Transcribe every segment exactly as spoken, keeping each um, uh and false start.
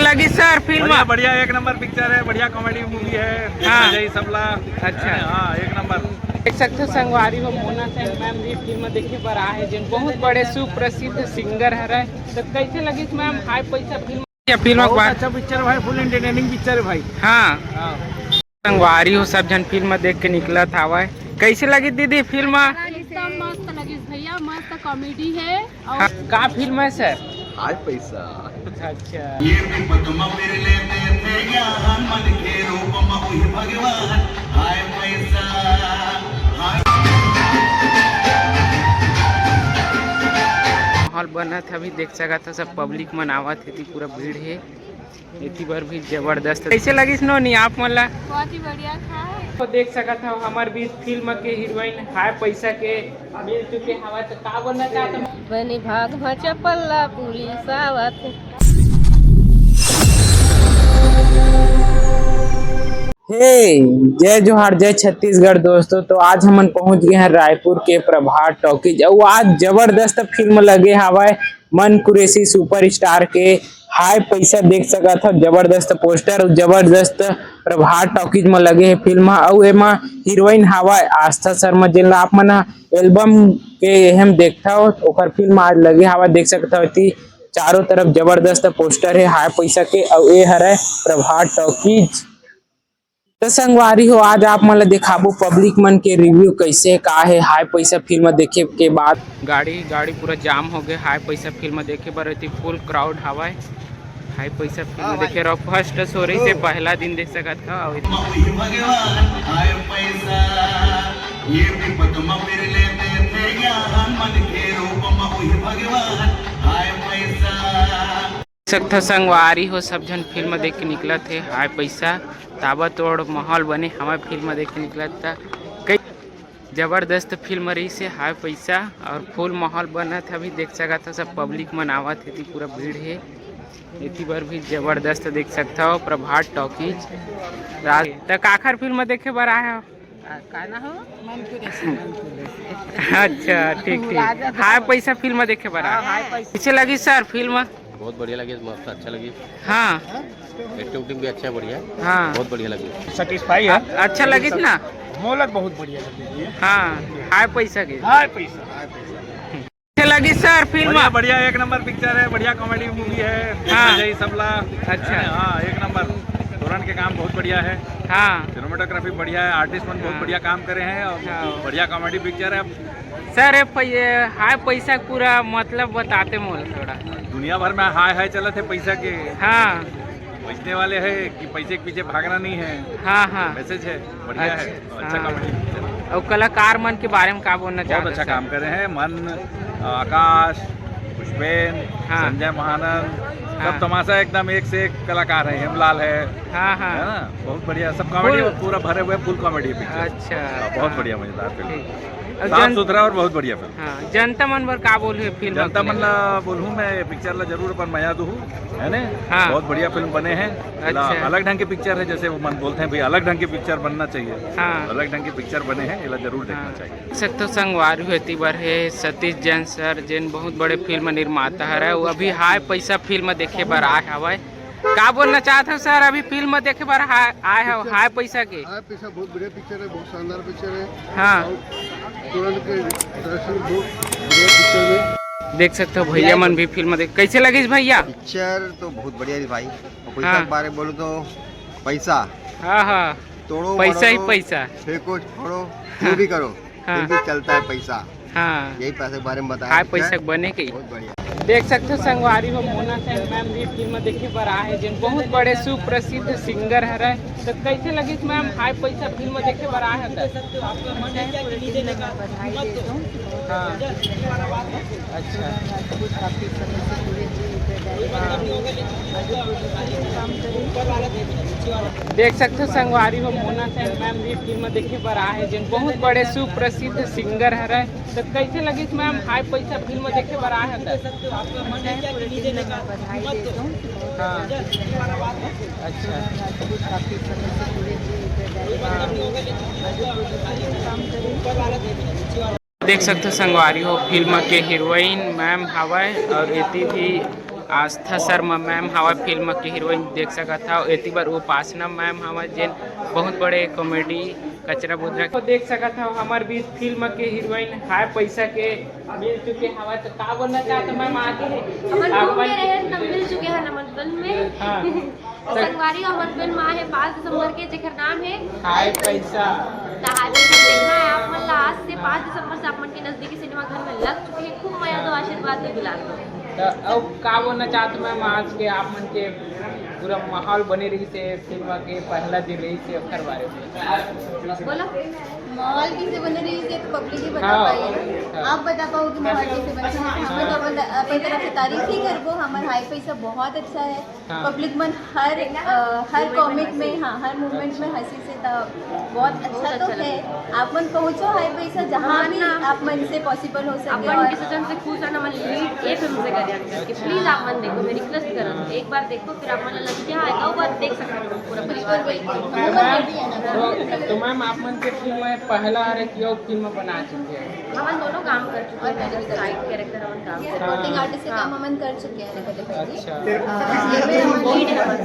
लगी sir film? बढ़िया, बढ़िया, एक नंबर पिक्चर है, बढ़िया कॉमेडी मूवी है। हाँ। देखना चाहिए सबला। अच्छा। हाँ, एक नंबर। देख सकते हो संगवारी हो, मोना सेन मैम भी फिल्म देखे बर आए हे, जेन बहुत बड़े सुप्रसिद्ध सिंगर हरे। तो कैसे लगिस मैम हाय पैसा फिल्म? या फिल्म बहुत बात अच्छा पिक्चर है भाई, फुल एंटरटेनिंग पिक्चर है भाई। हाँ। हाँ। संगवारी हो, सब झन फिल्म देख के निकलत हावय। कैसे लगी दीदी फिल्म? एकदम मस्त लगिस भैया, मस्त कॉमेडी है। और हाँ, का फिल्म है सर? हाय पैसा। अच्छा। ये विपत म फिर लेते थे ज्ञान, मन के रूप म हुई भगवान। हाय पैसा, हाय। माहौल बनत हे, अभी देख सकत हो सब पब्लिक मन आवत हे, पूरा भीड़ है। एती बर भी जबरदस्त। कैसे लगिस नोनी आप मन ला? बहुत ही बढ़िया था। तो देख सकत हो हमर बीच फिल्म के हीरोइन हाय पैसा के मिल चुके हवा, तो का बोलना चाहत हो? बने भाग म चपल्ला पुलिस आवत। हे, जय जोहार, जय छत्तीसगढ़ दोस्तों। तो आज हमन पहुंच गए हैं रायपुर के प्रभात टॉकीज। अउ आज जबरदस्त फिल्म लगे हवय मन कुरैशी सुपरस्टार के हाय पैसा। देख सकत हो जबरदस्त पोस्टर अउ जबरदस्त प्रभात टॉकीज म लगे हे फिल्म ह। अउ एमा हीरोइन हवय आस्था शर्मा, जेन ला आप मन ह एल्बम के एहम देखथव, ओकर फिल्म आज लगे हवय। देख सकत हो एती चारों तरफ जबरदस्त पोस्टर हे हाय पैसा के, अउ ए हरय प्रभात टॉकीज। तो संगवारी हो, आज आप मन ला दिखाबो पब्लिक मन के रिव्यू कैसे का हे हाय पैसा फिल्म देखे के बाद। गाड़ी गाड़ी पूरा जाम हो गए हाय पैसा फिल्म देखे बर, एती फुल क्राउड हवय। हाय पैसा फिल्म देखे रहो, फर्स्ट शो रहिसे, पहला दिन देख सकत हो। हाय पैसा, ये विपत म फिर लेते थे ज्ञान, मन के रूप म हुई भगवान। हाय पैसा। सकथव संगवारी हो, सब झन फिल्म देख के निकलत हे हाय पैसा। ताबड़तोड़ माहौल बने हवय फिल्म देख के निकलत, त कई जबरदस्त फिल्म रहिसे हाय पैसा, और फुल माहौल बनत हे। अभी देख सकत हो सब पब्लिक मन आवत हे, एती पूरा भीड़ हे, एती बर भी जबरदस्त देख सकथव प्रभात टॉकीज। रात त काखर फिल्म देखे बर आए हो? आ, का ना हो? अच्छा, ठीक, ठीक। हाय पैसा फिल्म देखे बर आए। हाँ, हाय पैसा। कैसे लगी सर फिल्म? बहुत बढ़िया लगी, मस्त, अच्छा लगी। हाँ। एक्टिंग उक्टिंग भी अच्छा है, बढ़िया है। हाँ। बहुत बढ़िया लगी। सेटिस्फाई है। अ-, अच्छा लगिस ना? मोलक बहुत बढ़िया लगी। हाँ, हाय पैसा के। हाय पैसा। कैसे लगी सर फिल्म? बढ़िया, बढ़िया, एक नंबर पिक्चर है, बढ़िया कॉमेडी मूवी है, देखना हाँ। चाहिए सबला। अच्छा। है ना? हाँ, एक नंबर। तोरण के काम बहुत बढ़िया है। हाँ। सिनेमेटोग्राफी बढ़िया है, आर्टिस्ट मन बहुत हाँ। बढ़िया काम करे हैं और हाँ। बढ़िया कॉमेडी पिक्चर है। सर, ये पै-, ये हाय पैसा के पूरा मतलब बताते मोला थोड़ा। दुनिया भर में हाय हाय चलत हे पैसा के। हाँ। बेचने वाले हैं कि पैसे के पीछे भागना नहीं है। हाँ, हाँ। मैसेज है, बढ़िया है, अच्छा, अच्छा हाँ। कॉमेडी पिक्चर है। और कलाकार मन के बारे में का बोलना बहुत चाहते अच्छा सर? काम करे हैं, मन, आकाश, पुष्पेन, हाँ। संजय महानंद, हाँ। सब तमाशा एकदम एक से एक कलाकार है, हेमलाल है, हाँ, हाँ। है ना, बहुत बढ़िया, सब कॉमेडी फुल। पूरा भरे हुए फुल कॉमेडी पिक्चर। अच्छा। हाँ, बहुत हाँ। बढ़िया, मजेदार फिल्म। ठीक। और साफ जन-, सुथरा और बहुत बढ़िया फिल्म। हाँ, जनता मन बर का बोलहू ये फिल्म जनता के मन लिए? ला बोलहूँ मैं, ये पिक्चर ला जरूर अपन मया दूहू, है ने? हाँ। बहुत बढ़िया फिल्म बने हैं। अच्छा। अलग ढंग के पिक्चर है, जैसे वो मन बोलते हैं, भाई, अलग ढंग के पिक्चर बनना चाहिए। हाँ। अलग ढंग के पिक्चर बने हैं, इला जरूर देखना हाँ। चाहिए। देख सकते हो संगवारी हो, एती बर हे सतीश जैन सर, जेन बहुत बड़े फिल्म निर्माता हरे, वो अभी हाय पैसा फिल्म देखे बर आए हवय। का बोलना चाहत हो सर, अभी फिल्म देखे बर हा-, आए हो हाय पैसा के? हाय पैसा बहुत बढ़िया पिक्चर है, बहुत शानदार पिक्चर है। हाँ। और तोरण के डायरेक्शन बहुत बढ़िया पिक्चर है। देख सकते हो भैया मन भी फिल्म देख, कैसे लगिस भैया? पिक्चर तो बहुत बढ़िया रही भाई। और पैसा हाँ। के बारे में बोलो तो पैसा हाँ, हाँ। तोड़ो, पैसा ही मरोड़ो, पैसा। फेंको, फोड़ो, जो भी करो, हाँ। फिर भी चलता है पैसा। हाँ। यही पैसे के बारे में बताया हाय पिक्चर। पैसा के बने के। बहुत बढ़िया। देख सकते हो संगवारी हो, मोना सेन मैम भी फिल्म देखे बर आए हे, जेन बहुत बड़े सुप्रसिद्ध सिंगर हरे। तो कैसे लगिस मैम हाय पैसा फिल्म देखे बर आए हो त? हाँ। अच्छा। देख सकते हो संगवारी हो, मोना सेन मैम भी फिल्म देखे बर आए हे, जेन बहुत बड़े सुप्रसिद्ध सिंगर हरे। तो कैसे लगिस मैम हाय पैसा फिल्म देखे बर आए हो त? हाँ। अच्छा। देख सकते हो संगवारी हो, फिल्म के हीरोइन मैम हवय और एती भी आस्था शर्मा मैम हवा फिल्म के हीरोइन देख सकत हव। एती बर उपासना मैम हवा, जेन बहुत बड़े कॉमेडी कचरा बुदरा को देख सकत हव। हमर बीच फिल्म के हीरोइन हाय पैसा के मिल चुके हवा, तो का बोलना चाहत मैम आगे? हमन घूम के रहे, तब मिल चुके हैं नमन फिल्म में। हाँ। संगवारी, हमर फिल्म आ हे पाँच दिसंबर के, जेकर नाम हे हाय पैसा। त हाय पैसा देखना है आप मन ला आज से। पाँच दिसंबर से आप मन के नजदीकी सिनेमा घर में लग चुके हैं। खूब मया दो, आशीर्वाद दो, दुलार दो। त अब का बोलना चाहत मैं आज के आप मन के पूरा माहौल बने रही से फिल्म के पहला दिन रही से ओकर बारे में बोला। माहौल कैसे बने रही से तो पब्लिक ही बता हाँ। पाई। हाँ। आप बता पाओगे माहौल कैसे बने रही? हम तो अपन, अपनी तरफ से तारीफ ही करबो। हमर हाय पैसा बहुत अच्छा है। हाँ। पब्लिक मन हर, अ, हर कॉमेंट में, हाँ, हर मूवमेंट में हंसी से त बहुत अच्छा तो है। आप मन पहुंचो हाय पैसा, जहाँ भी आप मन से पॉसिबल हो सके। अपन और डिसीजन से खुश है ना, मन लीड ये फिल्म से करें कि प्लीज आप मन देखो, मैं रिक्वेस्ट कर रहा हूँ, एक बार देखो, फिर आप मन लग क्या आएगा, वो बार देख सकते हो पूरा परिवार। तो, तो मैम, आप मन के फिल्म में पहला और एक यो फिल्म बना चुके हैं। हमन दोनों काम कर चुके हैं, साइड कैरेक्टर हमन काम कर सपोर्टिंग आर्टिस्ट के काम हमन कर चुके हैं पहले पहले। अच्छा। अ, ये में हमन लीड है हमन।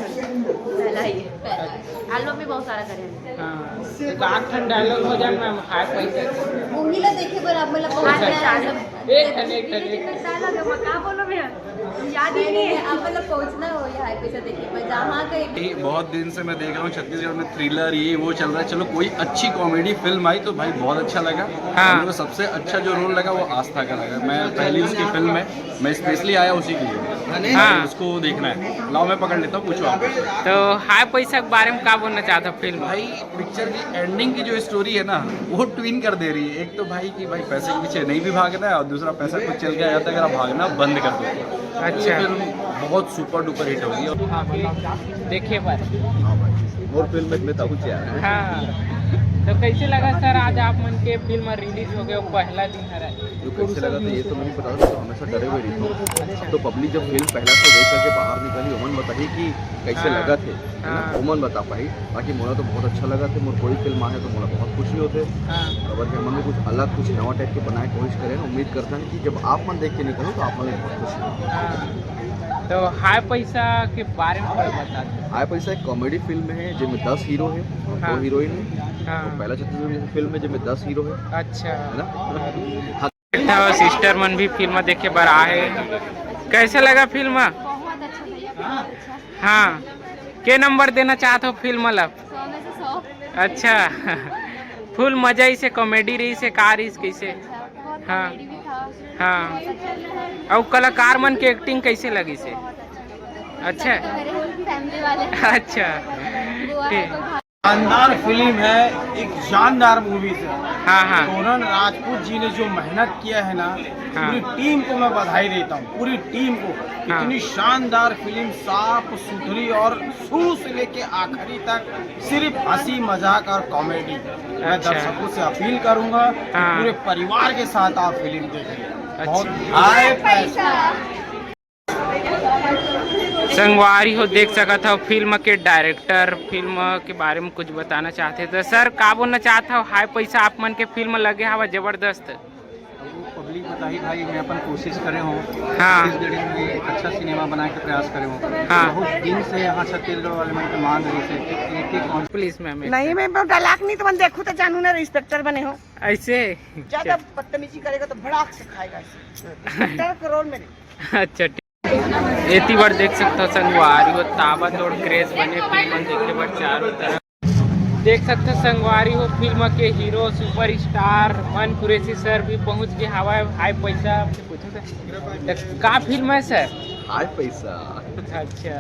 पहला ही है। एल्बम भी बहुत सारा करे हैं। हाँ। एक आठ ठन डायलॉग हो जाए मैम, हाय पैसा। मूवी ला देखे बर आप मतलब बहुत अच्छा। ज्यादा एक ठन, एक ठन, एक ठन। डायलॉग है, मैं क्या बोलूं मैं? याद ही नहीं है। आप मतलब पहुंचना हो ये हाय पैसा देखे पर जहाँ कहीं ये बहुत दिन से मैं देख रहा हूँ छत्तीसगढ़ में थ्रिलर ये वो चल रहा है। चलो कोई अच्छी कॉमेडी फिल्म आई तो भाई बहुत अच्छा लगा। हाँ। मेरे को सबसे अच्छा जो रोल लगा वो आस्था का लगा। मैं पहली उसकी फिल्म है, मैं स्पेशली आया उसी के लिए। हाँ। उसको देखना है। लाओ मैं पकड़ लेता हूँ, पूछो आप। तो हाय पैसा के बारे में का बोलना चाहता फिल्म? भाई पिक्चर की एंडिंग की जो स्टोरी है ना वो ट्विन कर दे रही है। एक तो भाई कि भाई पैसे के पीछे नहीं भी भागना है और दूसरा पैसा कुछ चल के आ जाता है अगर आप भागना बंद कर दो। अच्छा। फिल्म बहुत सुपर डुपर हिट होगी। हाँ, बोलो। देखे बर। हाँ भाई, मोर फिल्म में इतने ताकू चिया है। हाँ, तो कैसे लगा सर आज आप मन के फिल्म रिलीज हो गए, पहला दिन हरा? जो कैसे लगा था ये तो मैं नहीं पता था, मैं तो हमेशा डरे हुए रहता हूँ। तो पब्लिक जब फिल्म पहला से देख करके बाहर निकली, ओमन बताही कि कैसे हाँ। लगा थे, है ना? हाँ। ओमन बता पाही। बाकी मोला तो बहुत अच्छा लगा थे, मोर कोई फिल्म आए तो मोला बहुत खुशी होते। हाँ। अगर कि हमन कुछ अलग, कुछ नवा टाइप के बनाए कोशिश करें ना, उम्मीद करता हूँ कि जब आप मन देख के निकलो तो आप मन बहुत खुशी हो। हाँ। तो हाय पैसा के बारे में थोड़ा बता दो। हाय पैसा एक कॉमेडी फिल्म है, जेमे दस हीरो है, हाँ। दो हीरोइन है। हाँ। तो पहला छत्तीसगढ़ी फिल्म है, जेमे दस हीरो है। अच्छा। है ना? हाँ। सिस्टर मन भी फिल्म देखे बर आए। कैसे लगा फिल्म? बहुत अच्छा भैया, बहुत अच्छा। हाँ, के नंबर देना चाहत हो फिल्म ला? सौ में से सौ। अच्छा। फुल मजा इसे, कॉमेडी रही से, का रही से, कैसे? अच्छा, बहुत हाँ। कॉमेडी भी था। हाँ। बहुत अच्छा लगा। और कलाकार मन के एक्टिंग कैसे लगी से? बहुत अच्छा। अच्छा। सब तो मेरे फैमिली वाले हैं। अच्छा। बुआ है, ठीक। कोई शानदार फिल्म है, एक शानदार मूवी है। हाँ, हाँ। तोरण राजपूत जी ने जो मेहनत किया है ना, हाँ। पूरी टीम को मैं बधाई देता हूँ, पूरी टीम को। हाँ। इतनी शानदार फिल्म, साफ सुथरी और शुरू से लेके आखिरी तक सिर्फ हंसी मजाक और कॉमेडी। मैं अच्छा। दर्शकों से अपील करूंगा कि हाँ। पूरे परिवार के साथ आप फिल्म देखें। अच्छा। बहुत हाय पैसा। संगवारी हो, देख सकत हव फिल्म के डायरेक्टर फिल्म के बारे में कुछ बताना चाहते, तो सर का बोलना चाहत हव? हाय पैसा आप मन के फिल्म लगे हवा जबरदस्त। अब वो पब्लिक बताही भाई, मैं अपन कोशिश करे हूँ हाँ। छत्तीसगढ़ी में अच्छा सिनेमा बनाए के प्रयास करे हूँ। हाँ। बहुत दिन से यहाँ छत्तीसगढ़ वाले मन के मांग रही थे कि एक एक कौन पुलिस में हमें नहीं, मैं वो डायलॉग नहीं तो मन देखूँ तो जानू ना इंस्पेक्टर बने हो। ऐसे ज्यादा बदतमीजी करेगा तो भड़ाक से खाएगा ऐसे। इंस्पेक्टर के रोल में नहीं। अच्छा, ठीक। एती बर देख सकथव संगवारी हो, ताबड़तोड़ क्रेज बने फिल्म देखे बर चारों तरफ। देख सकथव संगवारी हो, फिल्म के हीरो सुपरस्टार मन कुरैशी सर भी पहुंच गे हवय। हाय पैसा, त का फिल्म है सर? हाय पैसा। अच्छा,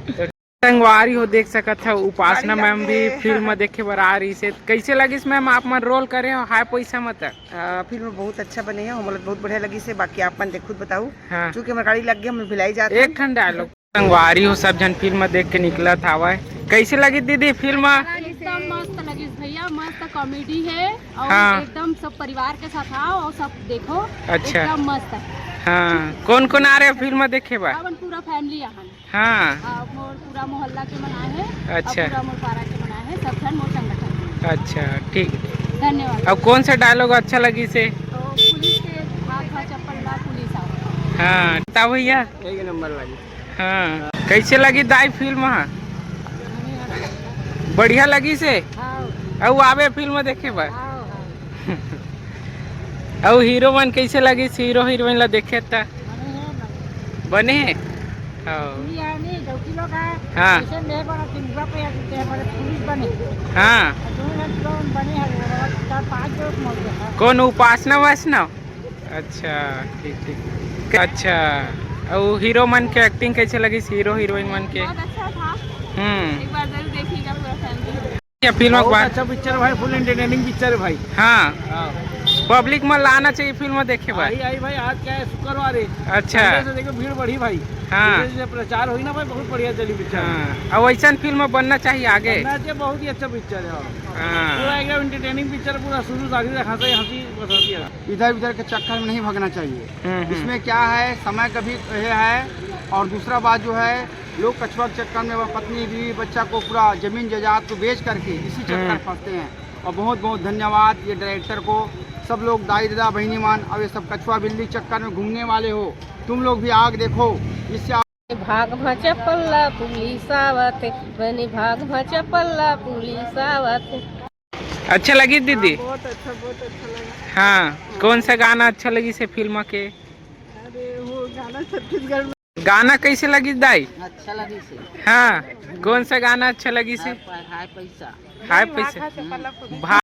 तो संगवारी हो, देख सकत हव, उपासना मैम भी फिल्म देखे बर आ रही से। कैसे लगिस मैम, आप मन रोल करे हो हाय पैसा म? त अ, फिल्म बहुत अच्छा बने है, हमला बहुत बढ़िया लगिस हे। बाकी आप मन देखो, बताओ। हाँ। चूंकि हमर गाड़ी लग गई, हम भिलाई जात एक हन। ठन डायलॉग। संगवारी हो, सब झन फिल्म देख के निकलत हावय। कैसे लगिस दीदी फिल्म? एकदम मस्त लगिस भैया, मस्त कॉमेडी है और हाँ। एकदम सब परिवार के साथ आओ और सब देखो। अच्छा। एकदम मस्त है। हाँ, कौन कौन आ रहे हो फिल्म देखे बर? अपन पूरा फैमिली यहाँ। हाँ। आ, मोर पूरा मोहल्ला के मन आए हे, अच्छा। अउ पूरा मोर पारा के मन आए हे, सब झन मोर संगठन के। अच्छा, ठीक। धन्यवाद। अब कौन सा डायलॉग अच्छा लगिस हे? तो पुलिस के हाथ मा चप्पल ला, पुलिस आओ। हाँ, बताओ भैया। एक नंबर लगी। हाँ, कैसे लगी दाई फिल्म? हाँ, बढ़िया लगी से। हाँ। अउ आवे फिल्म देखे बर? हाँ, हाँ। अउ हीरो मन कैसे लगी, हीरो हीरोइन ला देखे त? बने हे, बने। बने हे? हाँ। ये है नहीं, डौकी लोग है। हाँ। जैसे मैं बड़ा चिंता पे आते हैं, बड़े पुलिस बने। हाँ। और दो जन तो बने हैं, वो चार पाँच लोग मर गए हैं। कौन, उपासना वासना? अच्छा, ठीक, ठीक। अच्छा, अउ हीरो मन के एक्टिंग कैसे लगी, हीरो हीरोइन मन के? बहुत अच्छा था। हम्म। एक बार जरूर देखिएगा पूरा फैमिली। क्या फिल्म बहुत बार? अच्छा पिक्चर है भाई, फुल एंटरटेनिंग पिक्चर है भाई। हाँ। हाँ। पब्लिक मन ला आना चाहिए फिल्म देखे बर। आई, आई भाई, आज क्या है, शुक्रवार है। अच्छा। संडे से देखो भीड़ बढ़ी भाई। हाँ। जैसे, जैसे प्रचार हुई ना भाई, बहुत बढ़िया चली पिक्चर। हाँ। अब वैसन फिल्म बनना चाहिए आगे। बनना चाहिए, बहुत ही अच्छा पिक्चर है। हाँ। पूरा एकदम एंटरटेनिंग पिक्चर, पूरा शुरू से आखिर तक हंसी, हंसी बस हंसी है। इधर उधर के चक्कर में नहीं भागना चाहिए। हम्म, हम्म। इसमें क्या है, समय का भी ये है, और दूसरा बात जो है, लोग कछुआ के चक्कर में वो पत्नी, बीवी, बच्चा को, पूरा जमीन जायदाद को बेच करके इसी चक्कर में हम्म। फंसते हैं। और बहुत बहुत धन्यवाद ये डायरेक्टर को, सब लोग दाई ददा बहिनी मन, अब ये सब कछुआ बिल्ली चक्कर में घूमने वाले हो, तुम लोग भी आग देखो, इससे आप भाग म चपल्ला पुलिस आवत हे, बने भाग म चपल्ला पुलिस आवत हे। अच्छा लगी दीदी? हाँ, बहुत अच्छा, बहुत अच्छा लगा। हाँ, कौन सा गाना अच्छा लगी से फिल्म के? अरे वो गाना छत्तीसगढ़ में। गाना कैसे लगी दाई? अच्छा लगी से। हाँ, कौन सा गाना अच्छा लगी से? हाय, हाय पैसा। हाय पैसा। भाग म चपल्ला पुलिस। भाग